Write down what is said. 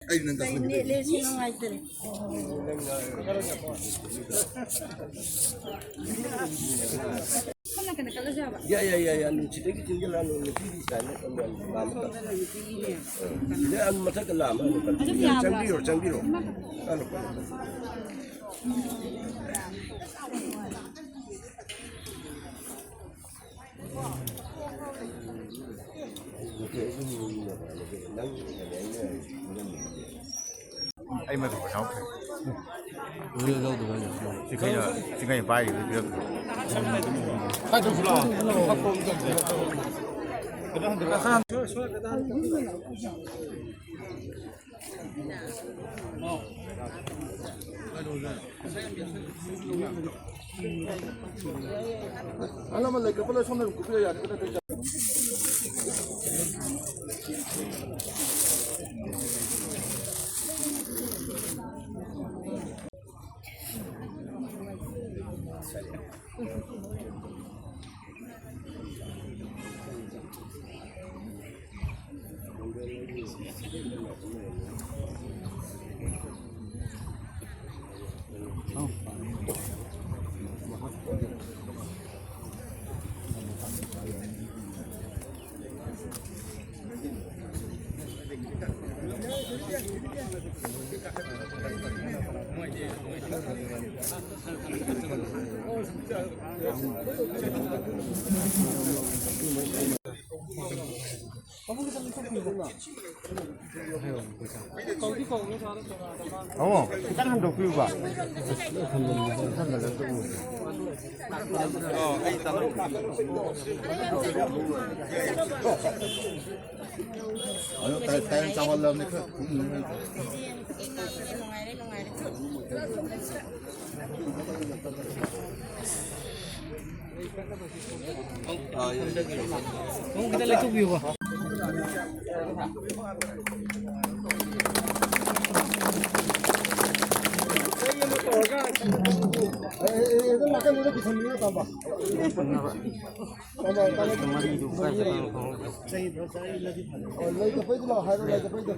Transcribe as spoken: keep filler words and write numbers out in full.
ꯑꯩ ꯅꯪ ꯀꯛꯄ ꯅꯨꯃꯤꯠ꯫ ꯌꯥꯏ, ꯌꯥꯏ, ꯌꯥꯏ, ꯌꯥꯏ, ꯅꯨꯡꯁꯤꯠꯇꯒꯤ ꯆꯤꯡꯁꯤꯜꯂꯛꯑꯅꯨ, ꯅꯨꯄꯤꯒꯤ ꯁꯥꯏꯅ ꯀꯩꯅꯣ ꯌꯥꯝ ꯄꯥꯝꯃꯦ꯫ ꯌꯥꯏ, ꯑꯗꯨ ꯃꯊꯛꯇ ꯂꯥꯛꯑꯝꯃ ꯑꯗꯨꯝ ꯀꯛꯄꯤꯌꯨ꯫ ꯆꯪꯕꯤꯔꯣ, ꯆꯪꯕꯤꯔꯣ꯫ ꯀꯛꯂꯣ, ꯀꯛꯂꯣ꯫ ꯑꯩ ꯃꯗꯨ ꯄꯩꯁꯥ ꯁꯤ ꯀꯩꯅꯣ, ꯁꯤ ꯀꯩꯅꯣ ꯄꯥꯏꯔꯤꯕ ꯄꯤꯔꯛꯇ꯭ꯔꯣ? ꯑꯃꯣ, ꯈꯤꯇꯪ ꯍꯟꯗꯣꯛꯄꯤꯌꯨꯕ꯫ ꯑꯗꯣ ꯇꯥꯏ-, ꯇꯥꯏ ꯆꯥꯎꯍꯜꯂꯕꯅꯤ ꯈꯔ꯫ ꯈꯣꯡ ꯈꯤꯇꯪ ꯂꯩꯊꯣꯛꯄꯤꯌꯨꯀꯣ꯫ ꯑꯦ, ꯑꯦ, ꯑꯦ, ꯑꯗꯨꯝ ꯅꯥꯀꯟꯗꯨꯗ ꯄꯨꯁꯟꯕꯤꯌꯣ, ꯇꯥꯃꯣ꯫ ꯃꯔꯤꯗꯨ ꯀꯥꯏ ꯆꯠꯈ꯭ꯔꯤꯅꯣ ꯈꯪꯍꯧꯗ꯭ꯔꯦ꯫ ꯑꯣ, ꯂꯩ ꯀꯛꯄꯩꯗꯨ ꯂꯥꯛꯑꯣ ꯍꯥꯏꯔꯣ, ꯂꯩ ꯀꯛꯄꯩꯗꯣ꯫